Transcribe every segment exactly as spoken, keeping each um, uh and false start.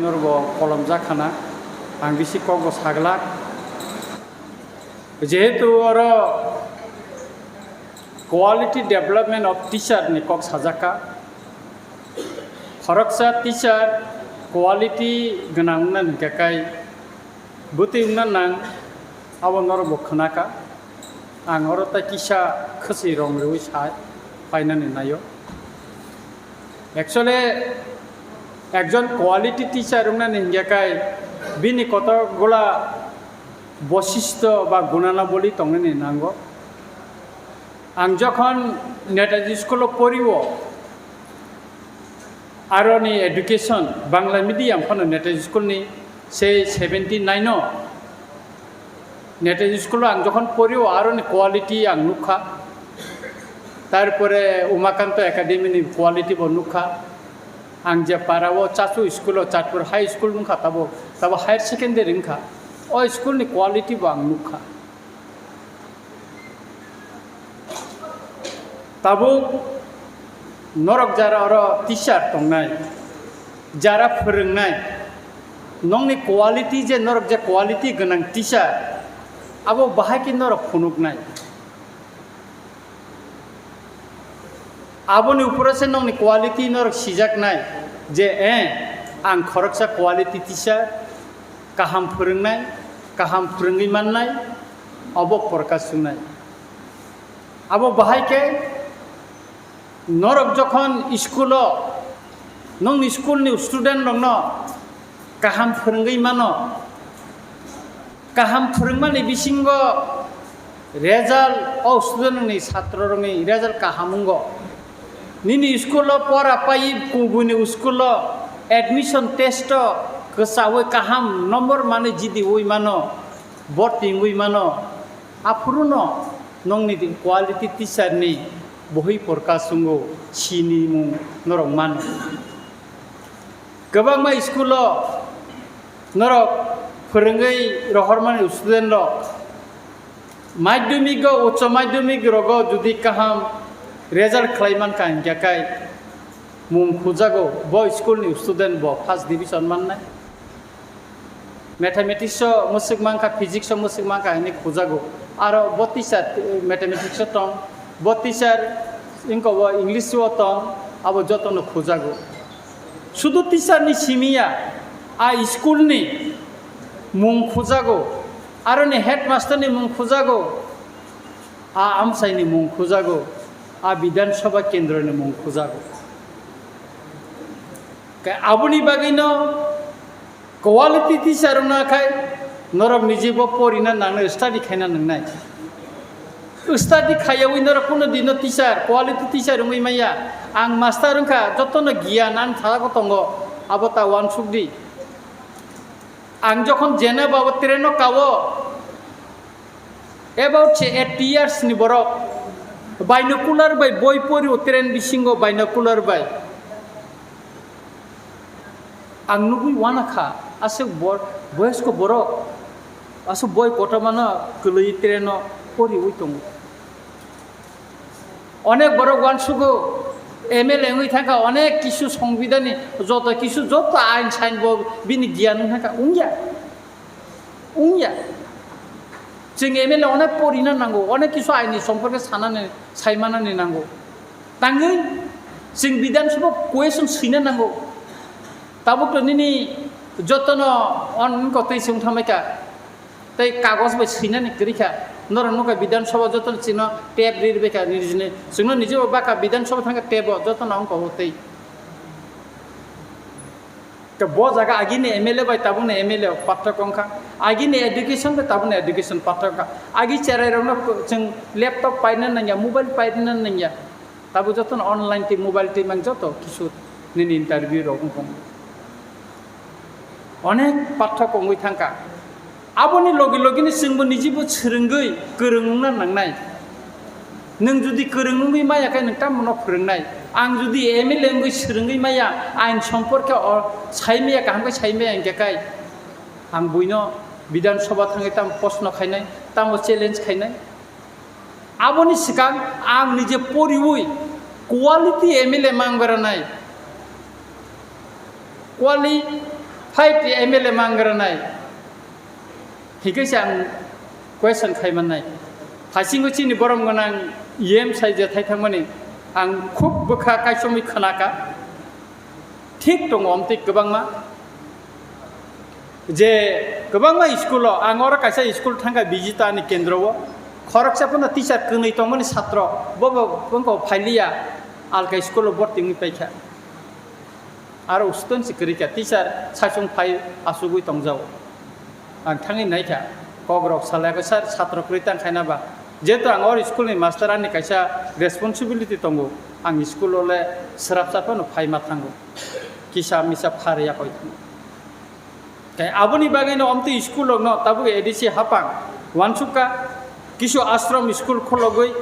Bo kolomjak khana, ang bisi kok bo saglak. Jehetu oro quality development of teacher ni kok sajak kha. Khoroksa teacher quality gwnang wngna hingkha kai bwtwi wngna nang, abo norok bo khna kha. Ang oro tai kisa khwswi rong rwui sa painani naio. Actually, ekjon quality teacher wngnani hingya kai bini kotor gula bosisto ba gunanaboli tongnani nango. Ang jokhon Netaji school o porio, aroni education Bangla medium phano Netaji school ni sei seventy nine o Netaji school o ang jokhon porio, aroni quality ang nukha. Tarpore Umakanto Academy ni quality bo nukha. Ang je para o Chachu school o, Chatpur High School wngkha, tabo, tabo higher secondary wngkha. O school ni quality bo ang nukha. Tabuk norok jara oro teacher tongnai, jara phwrwngnai, nokni quality je norok je quality gwnang teacher, abo bahai khe norok phunuknai. Aboni uporo se nokni quality norok sijaknai je, eh, ang khoroksa quality teacher, kaham phwrwngnai, kaham phwrwngwi mannai, obo forecast wngnai. Abo bahai khe norok jokhon school o, nokni school ni student rokno kaham phwrwngwi mano, kaham phwrwngmani bisingo result, o student ni, satro rokni result kaham wngo. Nini school o pora pai, kubuni school o admission test o kwchaui kaham number manwi jidiui mano, borti wngwi mano. Aphuruno nokni quality teacher ni bohi porka sungo, sinimung norok mano. Kwbangma school o norok phwrwngwi rohormani student rok madhyamik o, uccho madhyamik rogo jodi kaham result khlai mankha hingkha kai mung khujago, bo school ni student bo first division mannai. Mathematics o mwswk mankha, physics o mwswk mankha hinwi khujago. Aro bo teacher, eh, mathematics o tong, bo teacher wngkha bo English o tong, abo jotono khujago. Sudu teacher ni simi ya, a school ni mung khujago, aroni headmaster ni mung khujago, a amchai ni mung khujago, a Bidhan Sabha kendro ni mung khujago. Khe aboni bagwino quality teacher wngna khai norok niji bo porina nangnai, study khaina nangnai. Study khaiyawi norok kuno dino teacher, quality teacher wngwi maya. Ang master wngkha, jotono giyan ani thalago tongo, abo ta uansuk di. Ang jokhon jena babo train o kao, about se eighty years ni borok binocular bai boi porio, train bisingo binocular bai. Ang nugui uanakha, aswk bor-, boyosko borok aswk boi kotormano kwlwi train o poriwi tongo. Onek borok uansugo, M L A wngwi thangkha, onek kisu songbidani joto kisu joto ain sain bo bini giyan wngkha, wngya. Wngya. Chwng M L A onek porina nango, onek kisu aini somporke sanani, saimanani nango. Tangwi chwng Bidhan Sabha question swina nango. Tabuk to nini jotono on kotwi chwng thamai kha. Tei kagoj bai swinani kwrwi kha. Norok nukha Bidhan Sabha jotono chwngno tep ri rwbaikha nini jini. Chwngno nijebo baka Bidhan Sabha thangkha tebo jotono wngkha o tei. Ke bo jaga agini M L A bai tabukni M L A pathak wngkha, agini education bai tabukni education pathak wngkha. Agi cherai rokno chwng laptop paina nangya, mobile paina nangya, tabuk jotono online tei mobile tei mang joto kisu nini interview rok wngkha. Onek pathak wngwi thangkha. Aboni logi logini chwngbo nijibo swrwngwi kwrwng wngna nangnai. Nwng jodi kwrwng wngwi maya khe nwng tamo no phwrwngnai? Ang jodi M L A wngwi swrwngwi maya, ain somporke o sai maya, kaham khe sai maya hingkhe kai ang buino Bidhan Sabha thangwi tamo proshno khainai, tamo challenge khainai? Aboni swkang ang nije poriwi quality M L A mang beranai. Quali-, Fight M L A mangranai. Hingke se ang question khai mannai. Phaisingo chini borom gwnang E M sai je thai thangmani ang khub bwkha kaisomwi khnaka. Thik tongo omtwi kwbangma. Je kwbangma school o, ang oro kaisa school thangkha Bijita ni kendro o. Khoroksa phano teacher kwnwi tongmani satro, bo bo wngkha phailiya, alka school o borti wngwi paikha. Aro student se kwrwi kha, teacher saichung phai asugwi tongjago. Ang thangwi naikha, kok rok salai kha, "Sir, satro kwrwi tang khaina ba?" Jehetu ang oro school ni master, ani kaisa responsibility tongo, ang school o le swrapsa phano phai ma thango, kisa misa phar ya koi thango. Tei aboni bagwi no omtwi school rok no tabuk A D C hapang wansukha, kisu ashram school khologwi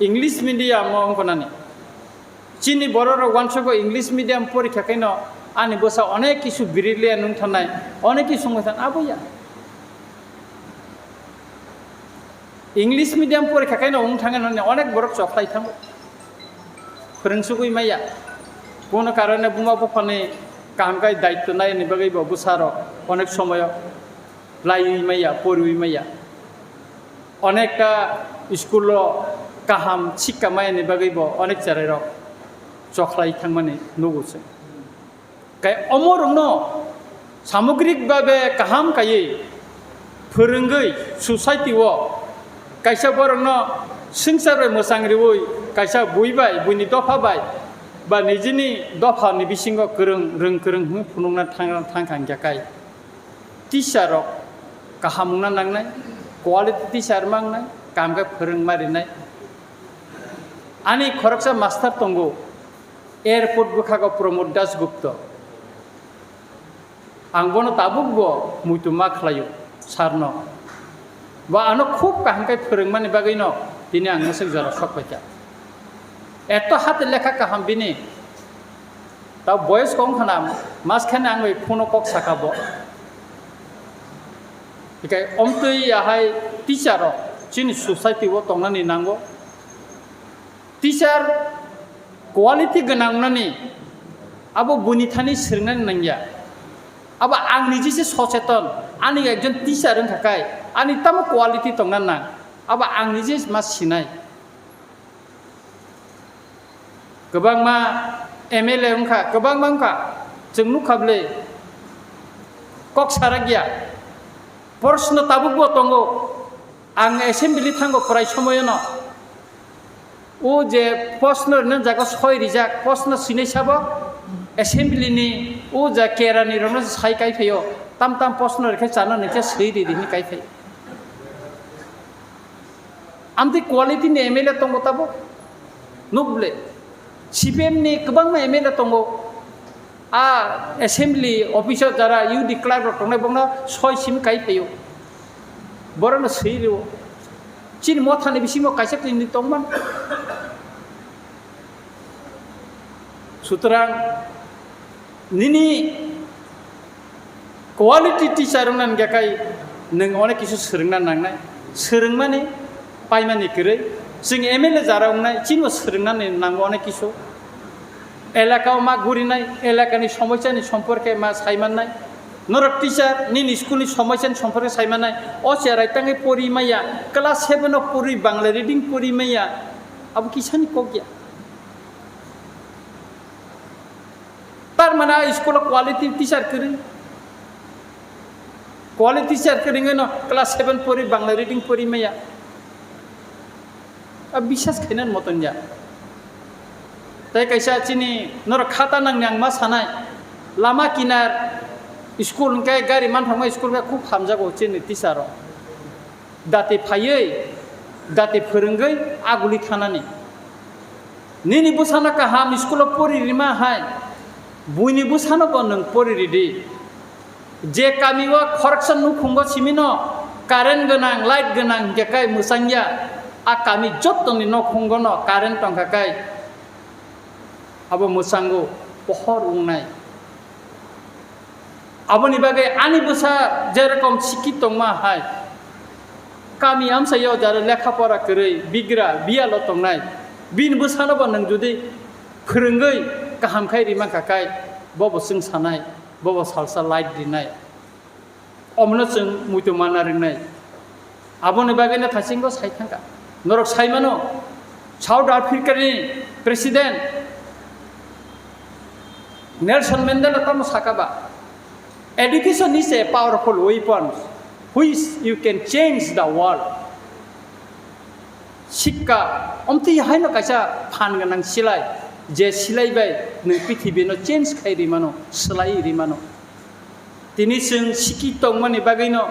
English medium o wngkha nani. Chini borok rok wansukgo English medium porikha khe no ani bwsa onek kisu brilliant wng thanai, onek kisu wng than abo ya. English medium porikha khe no wng thangwi no onek borok chokhlai thango. Phwrwng sugwi maya. Kono karone buma buphani kaham khai daityo nai ni bagwi bo bwsa rok onek somoyo laiwi maya, poriwi maya. Onekta school o kaham sikka maya ni bagwi bo onek cherai rok chokhlai thangmani nugo se. Kai omo rokno samogrik babe kaham kaiwi phwrwngwi society o kaisa borokno swngchar bai mwchang riwi kaisa bui bai, buini dopha bai ba nijini dopha ni bisingo kwrwng, rwng kwrwng hwnwi phunukna thang, thang kha hwnkhe kai teacher rok kaham wngna nangnai, quality teacher mangnai, kaham khe phwrwng ma rinai. Ani khoroksa master tongo, airport bwkhago Pramod Das Gupta. Ang bono tabuk bo muitu ma khlaio, sir no. Bo ano khub kaham khe phwrwngmani bagwi no tini ang mwswk jora sok paikha. Eto hati lekha kaham bini. Ta boyos kong khana, mas khani ang bai phone o kok saka bo. Hikai omtwi ahai teacher rok chini society o tongnani nango. Teacher quality gwnang wngnani abo buini thani swrwngnani nangya. Abo ang niji se socheton, ani ekjon teacher wngkha kai, ani tamo quality tongna nang, abo ang niji ma sinai. Kwbangma M L A wngkha, kwbangma wngkha, chwng nukha bwle kok sarakya. Proshno tabukbo tongo, ang assembly thango prai somoyono. O je proshno rwna jaga soi rijak, proshno sinai sabo assembly ni o ja kerani rokno sai kai phaio, tam tam proshno rikhe chana ningkhe swi ridi hinwi kai phai. Amtwi quality ni M L A tongo tabuk? Nukle. C P M ni kwbangma M L A tongo. A assembly office o jara U D clerk rok tongnai bokno soi sim kai phaio. Borokno swi rio. Chini mothani bisingo kaisa tini tongman. Sutrang nini quality teacher wngna hingkha kai nwng onek kisu swrwngna nangnai. Swrwngmani paimani kwrwi. Chwng M L A jara wngnai, chini bo swrwngnani nango onek kisu. Elaka o ma gurinai, elakani somosyani somporke ma saimannai. Norok teacher, nini school ni somosyani somporke saimannai. O cherai tangwi pori maya, class seven o pori Bangla reading pori maya. Abo kisani kok ya. Tar mane a school o quality teacher kwrwi. Quality teacher kwrwi no class seven pori Bangla reading pori maya. A biswas khainani moton ya. Tai kaisa chini norok khata nangni ang ma sanai. Lama kinar school hwnkhe gari manthokma school khe khub hamjago chini teacher rok. Dati phaiwi, dati phwrwngwi aguli thanani. Nini bwsano kaham school o pori rima hai, buini bwsano bo nwng pori ridi. Je kami o khoroksa nukhungo simino current gwnang, light gwnang hingkhe kai mwchangya, a kami jottoni nukhungono current tongkha kai, abo mwchango pohor wngnai. Aboni bagwi ani bwsa jerokom sikhi tongma hai, kami amsai o jara lekha pora kwrwi bigra biyalo tongnai, bini bwsano bo nwng jodi phwrwngwi kaham khai rima kha kai, bo bo chwng sanai. Bobo salsa light rinai. Omono chwng muitu mana rinai. Aboni bagwino thaisingo sai thangkha. Norok sai mano, South Africa ni President Nelson Mandela tamo sakha ba, "Education is a powerful weapon which you can change the world." Sikka, omtwi haino kaisa phan gwnang silai, je silai bai nwng pithibino change khai ri mano, swlai ri mano. Tini chwng sikki tongmani bagwino,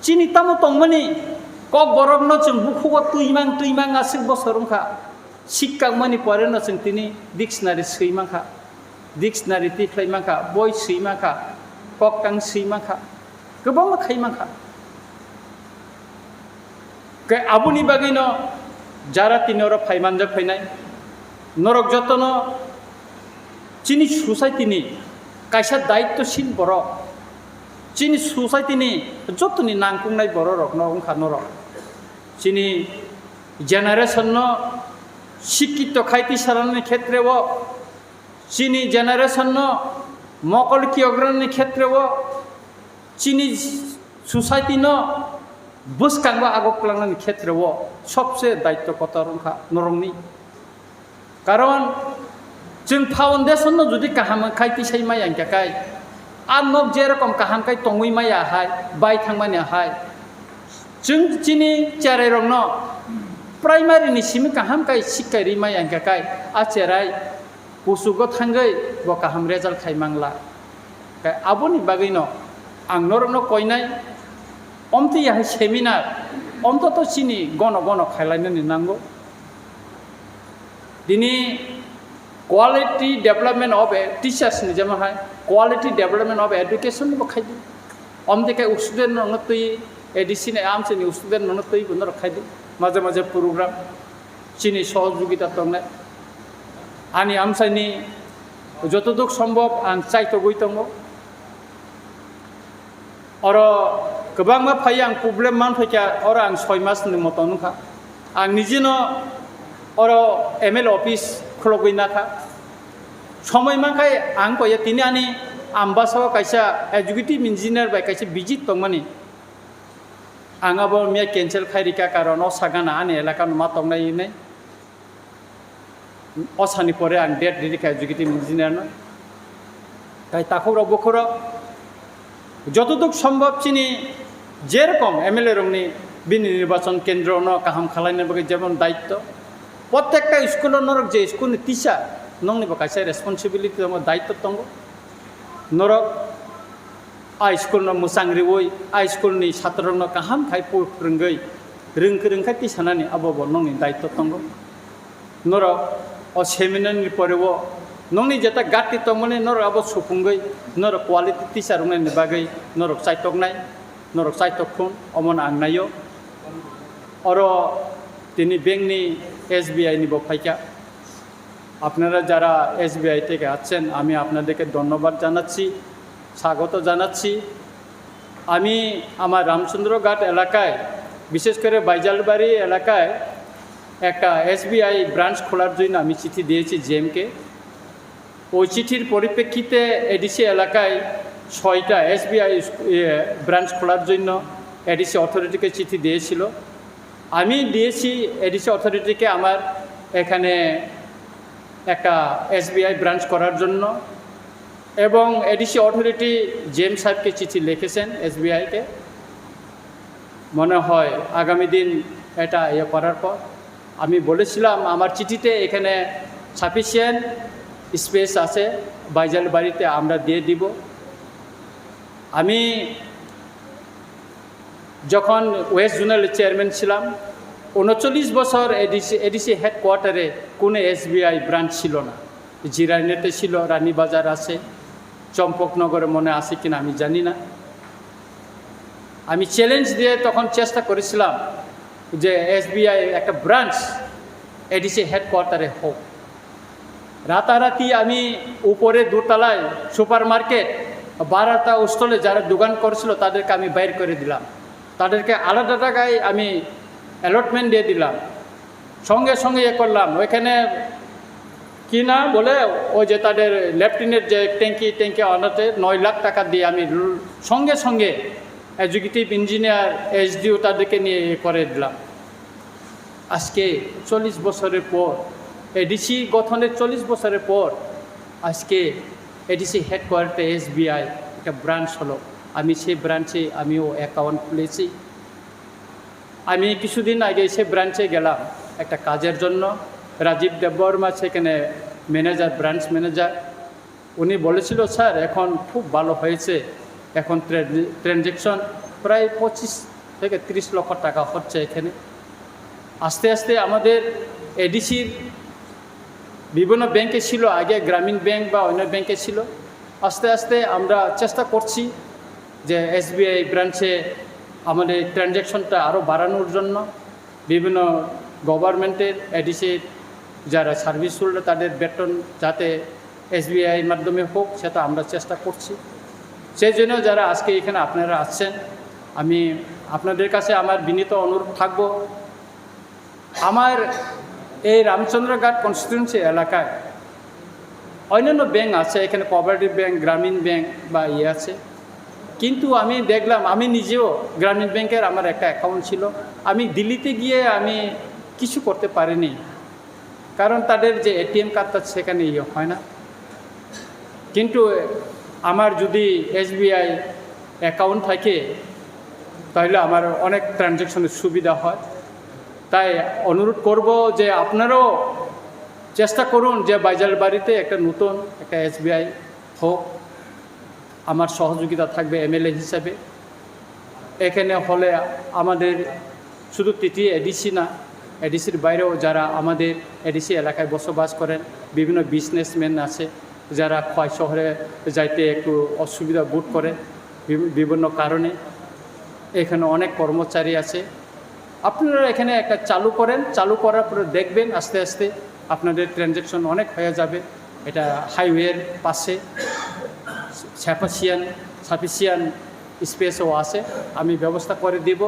chini tamo tongmani kok borokno chwng bukhugo twimang twimang aswk bosor wngkha. Sikkakmani poreno chwng tini dictionary swi mankha, dictionary tikhlai mankha, boi swi mankha, koktang swi mankha, kwbangma khai mankha. Khe aboni bagwino jara tini oro phai manjak phainai, norok jotono chini society ni kaisa daittoshil borok, chini society ni jotoni nangkungnai borok rokno wngkha norok. Chini generation no sikkito khai tisaranani khetreo, chini generation no mokol kiograni khetreo, chini society no bwskango agok kwlangnani khetreo sobse daitto kotor wngkha norokni. Karon chwng foundation no jodi kaham khai tisai maya hwnkha kai, a nok je rokom kaham khai tongwi maya hai, bai thangmani hai, chwng chini cherai rokno primary ni simi kaham khai sikkai ri maya hwnkha kai, a cherai kuchugo thangwi bo kaham result khai mangla. Khe aboni bagwino ang norokno koinai, omtwi yahai seminar ontoto chini gono gono khailainani nango. Tini quality development of a teachers ni jemon hai quality development of education bo khaidi. Omtwi khe student rokno twi A D C ni amchini student rokno twi bo norok khaidi. Maje maje program chini sohojogita tongnai. Ani amchaini jotoduk sombhob ang chaitogwi tongo. Oro kwbangma phai ang problem man phaikha, oro ang soi mas ni moto nukha. Ang nijino oro M L A office khulogwi nakha. Somoi mankhai ang koya tini ani Ambasao kaisa executive engineer bai kaisa visit tongmani. Ang abo miya cancel khai rikha, karon o sagana ani elaka no ma tongnai hinwi. O sani pore ang date riri kha executive engineer no. Tai takhuk rok bukhuk rok jotoduk sombhob chini jerokom M L A rokni bini nirbachon kendro no kaham khalaina bagwi jemon daitto. Prottekta school o norok je school ni teacher nokni bo kaisa responsibility tongo, daitto tongo. Norok a school no mwchang riwi, a school ni chhatro rokno kaham khai phu-, phwrwngwi, rwng kwrwng khai tisanani abo bo nokni daitto tongo. Norok o seminar ni pore o nokni jeta gatti tongmani norok abo supungwi norok quality teacher wngnani bagwi norok chaitoknai, norok chaitok khun omono ang naio. Oro tini bank ni S B I ni bo phaikha. আপনারা যারা এসবিআই থেকে আসছেন, আমি আপনাদেরকে ধন্যবাদ জানাচ্ছি, স্বাগত জানাচ্ছি। আমি আমার রামচন্দ্রঘাট এলাকায়, বিশেষ করে বাইজালবাড়ি এলাকায় একটা এসবিআই ব্রাঞ্চ খোলার জন্য আমি চিঠি দিয়েছি জিএমকে। ওই চিঠির পরিপ্রেক্ষিতে এডিসি এলাকায় ছয়টা এসবিআই স্কু-, ইয়ে, ব্রাঞ্চ খোলার জন্য এডিসি অথরিটিকে চিঠি দিয়েছিল। আমি দিয়েছি এডিসি অথরিটিকে আমার এখানে একটা এসবিআই ব্রাঞ্চ করার জন্য, এবং এডিসি অথরিটি জেম সাহেবকে চিঠি লিখেছেন এসবিআইকে। মনে হয় আগামী দিন এটা ইয়ে করার পর আমি বলেছিলাম আমার চিঠিতে এখানে সাফিসিয়েন্ট স্পেস আছে, বাইজাল বাড়িতে আমরা দিয়ে দিব। আমি যখন ওয়েস্ট জোনাল চেয়ারম্যান ছিলাম, ঊনচল্লিশ বছর এডিসি, এডিসি হেডকোয়ার্টারে কোনো এসবিআই ব্রাঞ্চ ছিল না। জিরানিতে ছিল, রানীবাজার আছে, চম্পকনগরে মনে আছে কিনা আমি জানি না। আমি চ্যালেঞ্জ দিয়ে তখন চেষ্টা করেছিলাম যে এসবিআই একটা ব্রাঞ্চ এডিসি হেডকোয়ার্টারে হোক। রাতারাতি আমি উপরে দোতলায় সুপার মার্কেট, বারোটা স্টলে যারা দোকান করেছিল তাদেরকে আমি বাইর করে দিলাম, তাদেরকে আলাদা জায়গায় আমি অ্যালটমেন্ট দিয়ে দিলাম। সঙ্গে সঙ্গে ইয়ে করলাম, ওইখানে কি না বলে, ওই যে তাদের লেফটেন্যান্ট যে ট্যাঙ্কি, ট্যাঙ্কি আনাতে নয় লাখ টাকা দিয়ে আমি ল-, সঙ্গে সঙ্গে এক্সিকিউটিভ ইঞ্জিনিয়ার, এসডিও তাদেরকে নিয়ে ইয়ে করে দিলাম। আজকে চল্লিশ বছরের পর, এডিসি গঠনের চল্লিশ বছরের পর আজকে এডিসি হেডকোয়ার্টারে এসবিআই একটা ব্রাঞ্চ হলো। আমি সেই ব্রাঞ্চে আমিও অ্যাকাউন্ট খুলেছি। আমি কিছুদিন আগে সে ব্রাঞ্চে গেলাম একটা কাজের জন্য। রাজীব দেববর্মা সেখানে ম্যানেজার, ব্রাঞ্চ ম্যানেজার। উনি বলেছিল, "স্যার, এখন খুব ভালো হয়েছে, এখন ট্রে-, ট্রানজ্যাকশন প্রায় পঁচিশ থেকে তিরিশ লক্ষ টাকা হচ্ছে এখানে।" আস্তে আস্তে আমাদের এডিসির বিভিন্ন ব্যাংকে ছিল, আগে গ্রামীণ ব্যাংক বা অন্য ব্যাংকে ছিল। আস্তে আস্তে আমরা চেষ্টা করছি যে এসবিআই ব্রাঞ্চে আমাদের ট্রানজ্যাকশনটা আরও বাড়ানোর জন্য। বিভিন্ন গভর্নমেন্টের, এডিসির যারা সার্ভিস হোল্ডার, তাদের বেতন যাতে এসবিআইর মাধ্যমে হোক, সেটা আমরা চেষ্টা করছি। সেই জন্য যারা আজকে এখানে আপনারা আসছেন, আমি আপনাদের কাছে আমার বিনীত অনুরোধ থাকবো, আমার এই রামচন্দ্রঘাট কনস্টিটিউয়েন্সি এলাকায় অন্যান্য ব্যাংক আছে, এখানে কোঅপারেটিভ ব্যাংক, গ্রামীণ ব্যাংক বা ইয়ে আছে, কিন্তু আমি দেখলাম, আমি নিজেও গ্রামীণ ব্যাংকের আমার একটা অ্যাকাউন্ট ছিল, আমি দিল্লিতে গিয়ে আমি কিছু করতে পারিনি, কারণ তাদের যে এটিএম কার্ডটা সেখানে ইয়ে হয় না। কিন্তু আমার যদি এসবিআই অ্যাকাউন্ট থাকে, তাহলে আমার অনেক ট্রানজ্যাকশনের সুবিধা হয়। তাই অনুরোধ করব যে আপনারাও চেষ্টা করুন যে বাইজালবাড়িতে একটা নতুন একটা এসবিআই হোক, আমার সহযোগিতা থাকবে এমএলএ হিসাবে। এখানে হলে আমাদের শুধু টিটি এডিসি না, এডিসির বাইরেও যারা আমাদের এডিসি এলাকায় বসবাস করেন, বিভিন্ন বিজনেসম্যান আছে, যারা খোয়াই শহরে যাইতে একটু অসুবিধা বোধ করে বিভি-, বিভিন্ন কারণে। এখানে অনেক কর্মচারী আছে, আপনারা এখানে একটা চালু করেন, চালু করার পরে দেখবেন আস্তে আস্তে আপনাদের ট্রানজ্যাকশন অনেক হয়ে যাবে। এটা হাইওয়ের পাশে সাফিসিয়েন্ট, সাফিসিয়েন্ট স্পেসও আছে, আমি ব্যবস্থা করে দিব।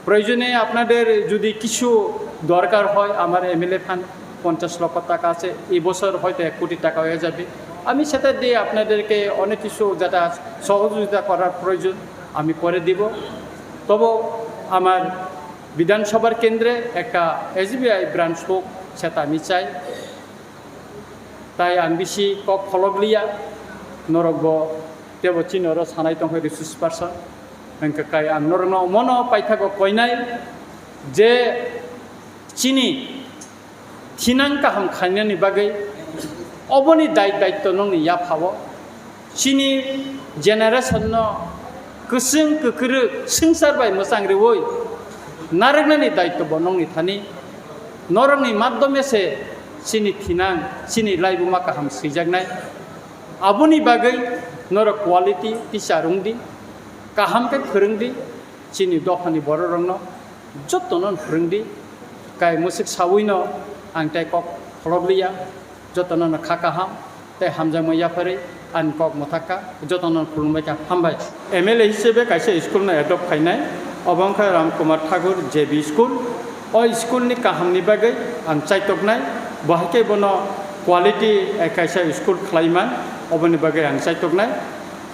প্রয়োজনে আপনাদের যদি কিছু দরকার হয়, আমার এমএলএ ফান্ড পঞ্চাশ লক্ষ টাকা আছে, এই বছর হয়তো এক কোটি টাকা হয়ে যাবে, আমি সেটা দিয়ে আপনাদেরকে অনেক কিছু যেটা সহযোগিতা করার প্রয়োজন আমি করে দিব। তবু আমার বিধানসভার কেন্দ্রে একটা এসবিআই ব্রাঞ্চ হোক, সেটা আমি চাই। Tai ang bisi kok kholoblia, norokbo teibo chini oro sanai tongkha resource person. Hwnkhe kai ang norokno omono paithago koinai je chini thinang kaham khainani bagwi oboni dai daitto nongni yaphao. Chini generation no kwchwng kwkrwk swngchar bai mwchang rwui narwknani daitto bo nongni thani. Norokni madhyome se chini thinang, chini laibuma kaham swijaknai. Aboni bagwi norok quality teacher wngdi, kaham khe phwrwngdi, chini dophani bororokno jotono phwrwngdi. Kai mwswk sawino ang tei kok kholoblia. Jotono no kha kaham tei hamjakma yapharwi ani kok mwthakha, jotono khulumbaikha, hambai. M L A hisebe kaisa school no adopt khainai, obo wngkha Ram Kumar Thakur J B School. O school ni kaham ni bagwi ang chaitoknai, bo hai khe bono quality, eh, kaisa school khlaiman, oboni bagwi ang chaitoknai.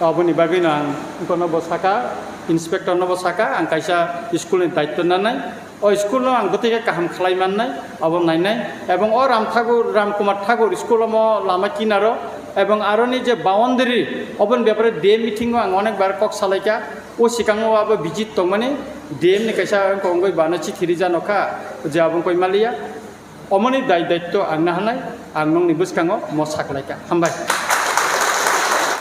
Oboni bagwi no ang bono bo saka, inspector no bo saka, ang kaisa school ni daitto nanai. O school no ang bwtwi khe kaham khlai mannai, abo nainai. Ebong o Ram Thakur, Ram Kumar Thakur school omo lama kinaro, ebong aroni je boundary, oboni bepare D M meeting o ang onek bar kok salaikha. O swkango abo visit tongmani D M ni kaisa kongoi bana chithi rija nokha, je abo koi maliya. Omoni dai daitto ang nahanai, ang nongni bwskango mo saklaikha. Hambai.